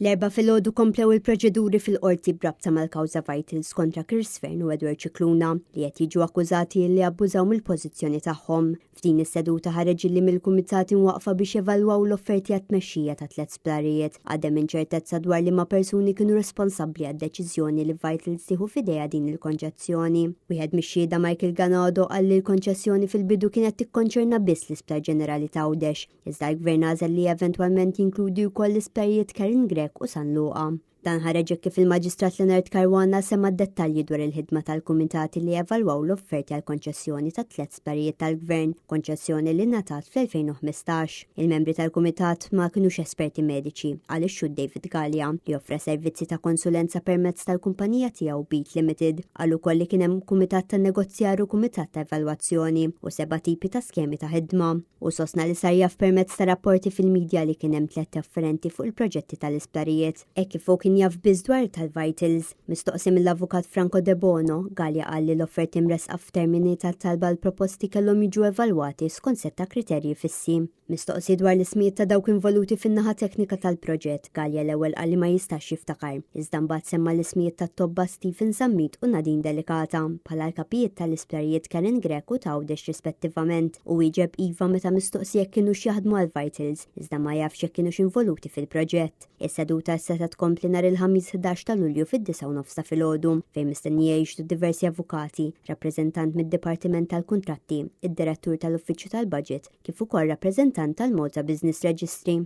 L-Erbgħa filgħodu komplew il-proċeduri fil-Qorti b'rabta mal-kawża Vitals kontra Chris Fearne u Edward Scicluna li qed jiġu akkużati li abbużaw mill-pożizzjoni tagħhom. F'din is-seduta ħareġ li mill-kumitati mwaqfa biex jevalwaw l-offerti għat-tmexxija ta' tliet sptarijiet għadem inċertezza dwar liema persuni kienu responsabbli għad-deċiżjoni li Vitals tieħu f'idejha din il-konċessjoni. Wieħed mix-xhieda, Michael Ganado, qal li l-konċessjoni fil-bidu kienet tikkonċerna biss l-Isptar Ġenerali ta' Għawdex, iżda l-Gvern għażel li eventwalment jinkludi wkoll l-isptarijiet Karen Grech u San Luqa. Dan ħareġ kif il-Maġistrat Leonard Caruana sema dettalji dwar il-ħidma tal-kumitati li evalwaw l-offerti għal konċessjoni ta' tliet sptarijiet tal-Gvern, konċessjoni li ngħatat fl-2015. Il-membri tal-kumitat ma kinux esperti mediċi, qal ix-xhud David Galea, li offra servizzi ta' konsulenza permezz tal-kumpanija tiegħu Beat Limited. Qal ukoll li kien hemm kumitat ta' negozjar u kumitat ta' evalwazzjoni u seba' tipi ta' skemi ta' ħidma. U sostna li sar jaf permezz ta' rapporti fil-midja li kien hemm tliet offerenti fuq il-proġetti tal-isptarijiet, hekk kif hu kien jaf biss dwar tal-Vitals. Mistoqsi mill-Avukat Franco Debono, Galea qal li l-offerti mressqa f'termini ta' talba l-proposti kellhom jiġu evalwati skont sett ta' kriterji fissi. Mistoqsi dwar l-ismijiet ta' dawk involuti fin-naħa teknika tal-proġett, Galea l-ewwel qal li ma jistax jiftakar, iżda mbagħad semma l-ismijiet tat-tobba Stephen Zammit u Nadine Delicata bħala l-kapijiet tal-isptarijiet Karen Grech u t'Għawdex rispettivament, u wieġeb iva meta mistoqsi jekk kinux jaħdmu għal Vitals, iżda ma jafx jekk kinux involuti fil-proġett. Is-seduta issa se tkompli nhar il-Ħamis 11 ta' Lulju fid-9:30 ta' filgħodu, fejn mistennija jixhdu diversi avukati, rappreżentant mid-Dipartiment tal-Kuntratti, id-Direttur tal-Uffiċċju tal-Budget, kif ukoll rappreżentant tal-Malta Business Registry.